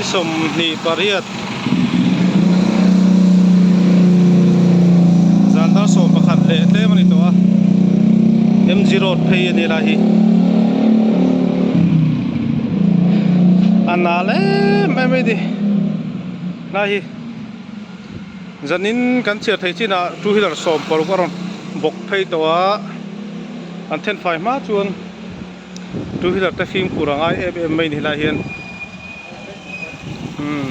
28 zan dar 11 leh tlem a ni tawh a MG road phei a ni lai hi a nal em em mai a ni lai hi zanin kan chhiar theih chinah two wheeler 16 a rawn bawk phei tawh a an thenfai hma chuan. Two wheeler te fimkhur a ngai em em mai ni helai hian umm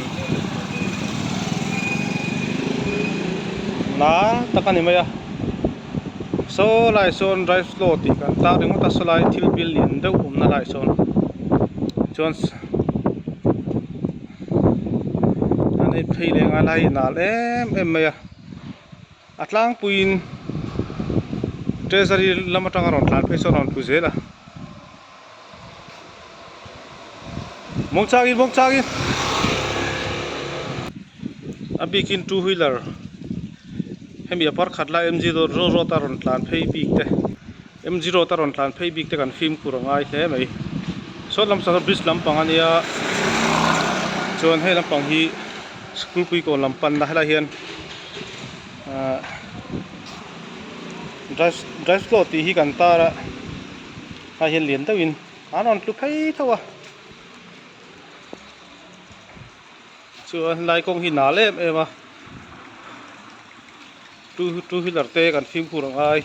na tak a ni mai a saw lai sawn drive slow tih kan tar ringawt a saw lai thil bil lian deuh awmna lai sawn chuan an en phei leh ngai lai nal em em mai a. A tlangpuiin treasury lam atanga rawn tlan phei chuan a rawn tlu zel a. Muangchangin muangchangin a bikin two wheeler hemi a parkhat lai MG road road a rawn tlan phei bik te MG road a rawn tlan phei bik te kan fimkhur a ngai hle mai. Saw lam saw bridge lampang a nia chuan hei lampang hi school pui kawn lam panna helai hian. Ahh drive drive slow tih hi kan tar a ah hian lian deuhin an rawn tlu phei tho a chuan helai kawng hi nal em em a two two wheeler te kan fimkhur a ngai.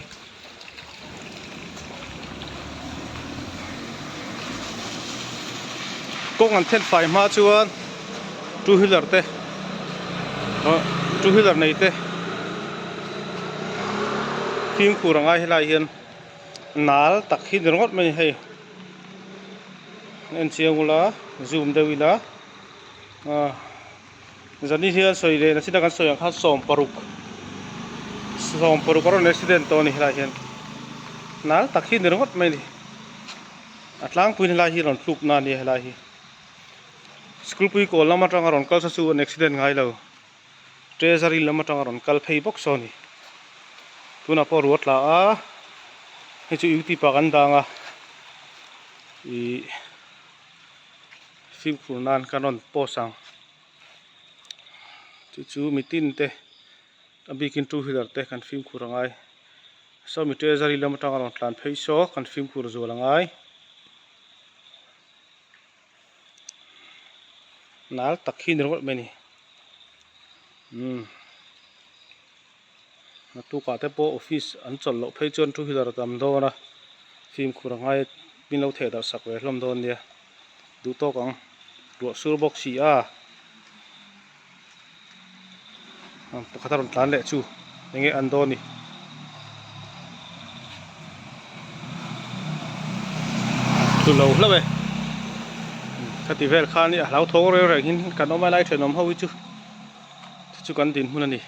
Kawng an then fai hma chuan two wheeler te ah two wheeler nei te fimkhur a ngai helai hian nal tak hi ni ringawt mai a ni hei en chiang ula zoom deuh ila ah. Zani hian sawi leh na chin a kan sawi ang khan 16 16 a rawn accident tawh a ni helaiah hian nal tak hi ni ringawt mai a ni a tlangpuiin helai hi rawn tluk na a nia helai hi school pui kawl lam atanga rawn kal sa chu an accident ngai lo treasury lam atanga rawn kal phei bawk saw a ni tunah pawh ruah tla a hei chu youtube ah kan dang a ihh. Fimkhur nan kan rawn post ang chu chu mitin te a bikin two wheeler te kan fimkhur a ngai saw mi treasury lam atanga rawn tlan phei saw kan fimkhur zual a ngai nal tak hi ni ringawt mai a ni umm naktukah te pawh office an chawlh loh phei chuan two wheeler a tam dawn a fimkhur a ngai min lo theh darh sak ve hlawm dawn nia duh tawk ang ruah sur bawk si a pakhat a rawn tlan leh chu eng nge an dawn ni tlu lo hlauh e khati vel khan a hlauthawng reng reng in kan awm a lai thenawm ho hi chu chu kan dinhmun a ni.